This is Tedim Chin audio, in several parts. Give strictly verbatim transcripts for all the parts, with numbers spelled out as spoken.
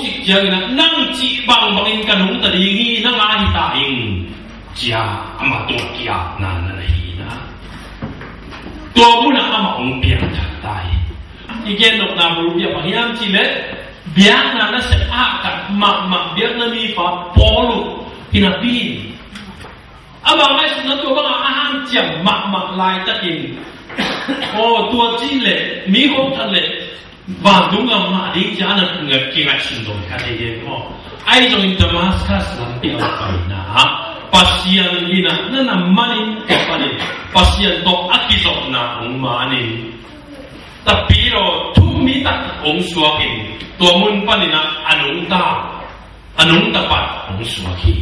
cih ciangin ah, nang cih bangbangin ka nungta ding hi, nang a hi ta ing, ci-a amah tungah ki-apna na hi na. Tua munah amah hong piangthak ta hi. I gen nopna bul bia bang hiam cih leh, biakna nasep a hahkat mahmah biakna mi fa Paul uh hi napi in, a bang ngaihsutna tua bangah a hanciam mahmah laitakin, aw, tua cih leh mi hong that leh vantung gam ngah ding ci-a na kingaihsun zong kha thei ding maw. Ahi zongin Damascus lampi a paina ah Pasian in ah na na manin ka panin Pasian tawh a kizopna hong manin, tapidaw thummi tak hong suakin, tua mun panin ah a nungta, a nungta pan hong suak hi.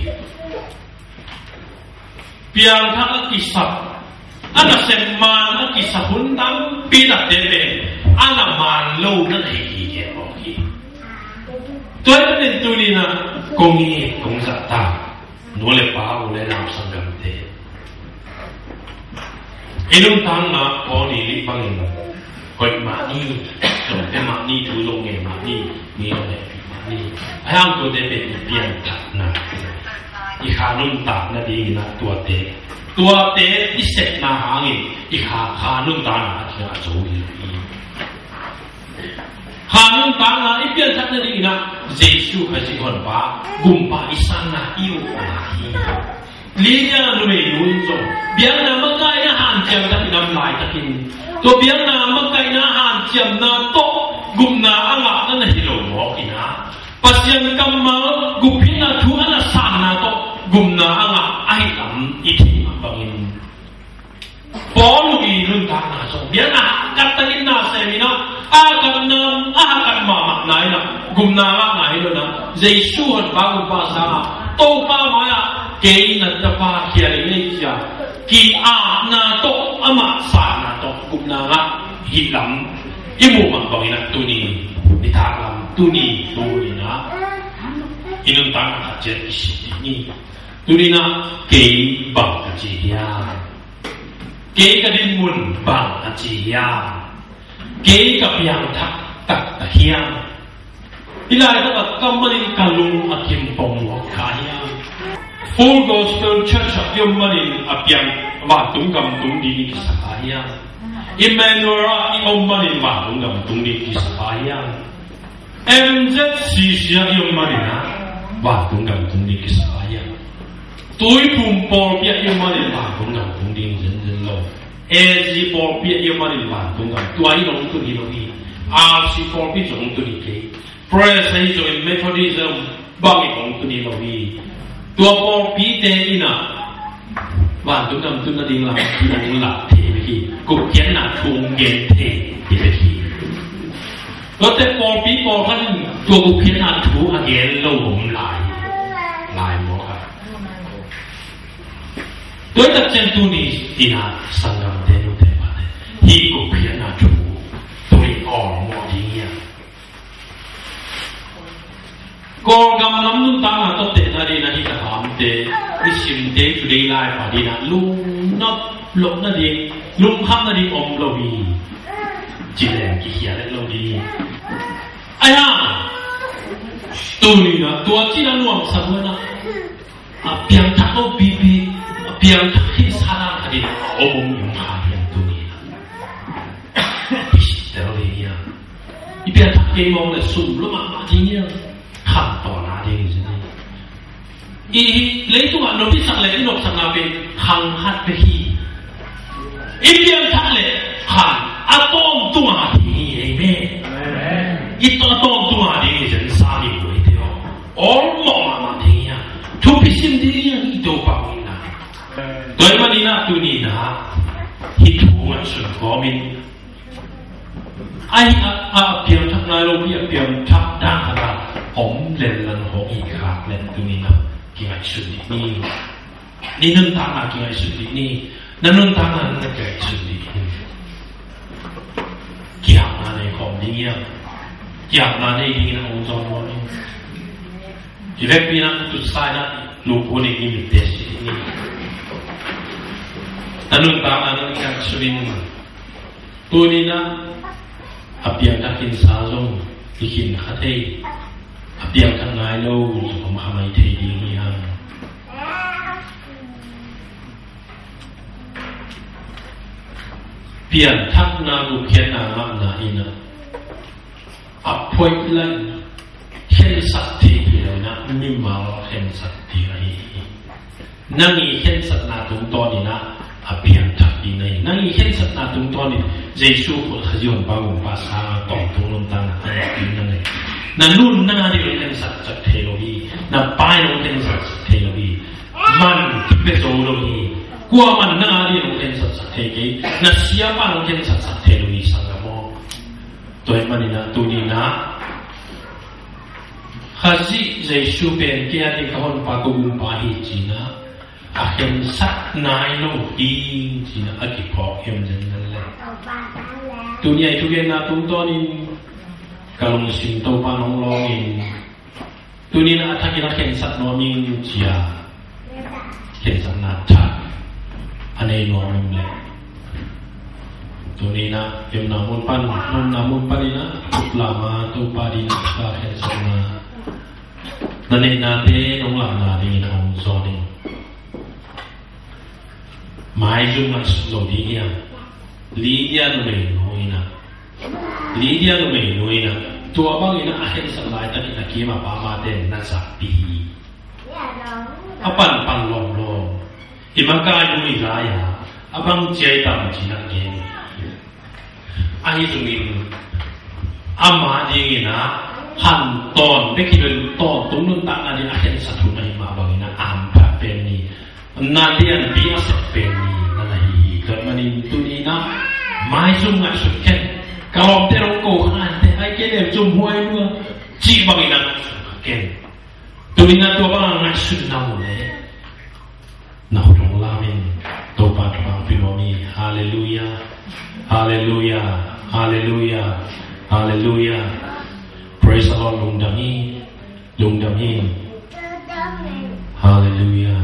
Piangthak a kisap, a nasem maan a kisap hun tampi takte pen a na maan lo na thei hi kei mawk hi. Tua ahih manin tuni-in ah kong it kong zahtak nu le pa, u le nau, sanggamte, i nuntakna Paul in hih bangin hoih mah ni, zong pia mah ni, thu zong ngen mah ni, mi zong hehpih mah ni. Ahi hang tuate pen i pianthakna, i kha nuntakna dingin ah tuate, tuate i sepna hangin i kha, kha nuntakna a kingah zo hi lo hi. Kha nuntakna i pianthakna dingin ah Jesu Khazih honpa, gumpa i sanna i ukna hi. Lydia numeinu in zong biakna makaihna hanciam takin a om laitakin, tua biakna makaihna hanciamna tawh gupna a ngahna na hi lo mawk in ah, Pasian kammal gupkhiatna thu a na sanna tawh gupna a ngah ahih lam i theih mah bangin, Paul i nuntakna zong biakna hahkat takin na sem in ah, a hahkatna, a hahkat mahmahna in ah gupna ngahna hi lo in ah, Jesu honpa gumpa sangin Topa mai-ah kei na tapa khia leng ei ci-a ki-apna tawh, amah sanna tawh gupna ngah hih lam i muh mah bangin ah tuni i taklam, tuni, tuni in ah i nuntakna khat ciat i si ding hi. Tuni in ah kei bang ka ci hiam? Kei ka dinmun bang a ci hiam? Kei ka piangthak taktak hiam? Hih laitak ah ka manin ka lung a kim pong mawk kha hiam? Full Gospel Church ah i om manin a piang vantung gam tung ding i kisa kha hiam? Emmanuel ah i om manin vantung gam tung ding i kisa kha hiam? M Z C C ah i om manin ah vantung gam tung ding kisa kha hiam? Tuiphum pawlpi ah i om manin vantung gam tung ding zenzen lo. A Z pawlpi ah i om manin vantung gam, tua hi zong tun hi lo hi. R C pawlpi zong tun hi kei. Press ahi zongin Methodism bang hi zong tun hi lo hi. Tua pawlpite in ah vantung gam tun nading lam thu hong lak thei bek hi. Gupkhiatna thu hong gen thei bek hi. Tuate pawlpi pawlkhat in tua gupkhiatna thu a gen lo om lai, lai mawk a. Tua hi tak ciang tuni in ah sanggamte, nute pate, hih gupkhiatna thu tuni awlmawh ding hiam? Kawlgam lam nuntakna tawh tehna ding a hih tak a omte, i simte, Today Live a ding ah lungnop loh nading, lungkham nading om lo hi. Ci leng kikhial lo ding hi. Ahi hang tuni in ah tua cih a nuamsa buan ah, a piangthak lo pipi, a piangthak hi sa dan khat in a om om i om kha hiam tuni in ah? I piangthak kei mawk leh sum lua mahmah ding hiam? Khamtawna ding hi. I hih leitungah nopsak leh i nopsakna pen khang khat bek hi. I piangthak leh khang a tawntung a ding hi. Amen. I tawntung a ding hi zen sa hi buai te aw. Awlmawh mahmah ding hi a. Thupi sin ding hi a, i Topa min ah. Tua ahih manin ah tuni in ah hih thu ngaihsun kawmin, a hih a, a piangthak nai lo, hih a piangthak dan khat a om lel lang hong hi khak leh tuni in ah kingaihsun dih ni. Ni nuntakna kingaihsun dih ni. Na nuntakna na kingaihsun dih ni. Ki-apna nei khawm ding hiam? Ki-apna nei dingin a hong zong nuam ing. Hi vekpi in ah tu sa in ah lungkua nei ding hi teh si dih ni. Na nuntakna na kingaihsun dih ni. Tuni in ah a piangthak khinsa zong i khin kha thei, a Piangthak nai lo zong om kha mai thei ding hi hang. Piangthakna, gupkhiatna ngahna in a, a phoih lai khensat thei hi lo in a, mimal khensat thei ahi hi. Nang i khensatna tungtawn in a, a piangthak ding na hi. Nang i khensatna tungtawn in Jesu khut Khazih honpa gumpa sang a tawntung nuntakna a ngah ding na hi. Na nunna ding hong khensat sak thei lo hi. Na pa in hong khensat sak thei lo hi. Man pia zo lo hi. Kuaman nang a ding hong khensat sak thei kei. Na siapa in hong khensat sak thei lo hi, sanggam aw. Tua ahih manin a, tuni in a, Khazih Jesu pen kei a ding ka honpa, ka gumpa hi ci-in a, a khensat nai lo ding ci-in a, a kiphawk hiam zen zen le. Tuni a i thugenna tungtawnin ka lungsim Topa in hong lawng in, tuni in a, a thakin a khensat nuam ing ci-a khensatna thak a nei nuam ing le. Tuni in a, i omna mun pan, i omna mun panin a, thuk lam a, Topa ding a khensatna na neihnate nong lakna dingin a hong zawn ing. Maizum ngah lo ding hiam? Lydia numeinu in a, Lydia numeinu in a, tua bangin a, a khensat laitakin a kim a pammaten na zakpih hi. A panpan lawmlawm. I makainu i lai-a, a bang ci hiam tam ci-in a gen. Ahi zongin, ama dingin a, han tawn bek hi lo in, tawntung nuntakna ding a khensat hun ahih mah bangin a, a hampha pen ni, na lianpi a sep pen ni na na hi hi. Tua ahih manin tuni in a, maizum ngaihsut ken. Ka lawmte hong ko kha nante, ai kei lem zum huai lua, cih bangin a ngaihsut kha ken. Tuni in a, tua bang a ngaihsutna om leh na hun hong lam in, Topa thupha hong pia nuam hi. Halleluiah. Halleluiah. Halleluiah. Halleluiah. Praise the Lord. Lungdam hi. Lungdam hi. Halleluiah.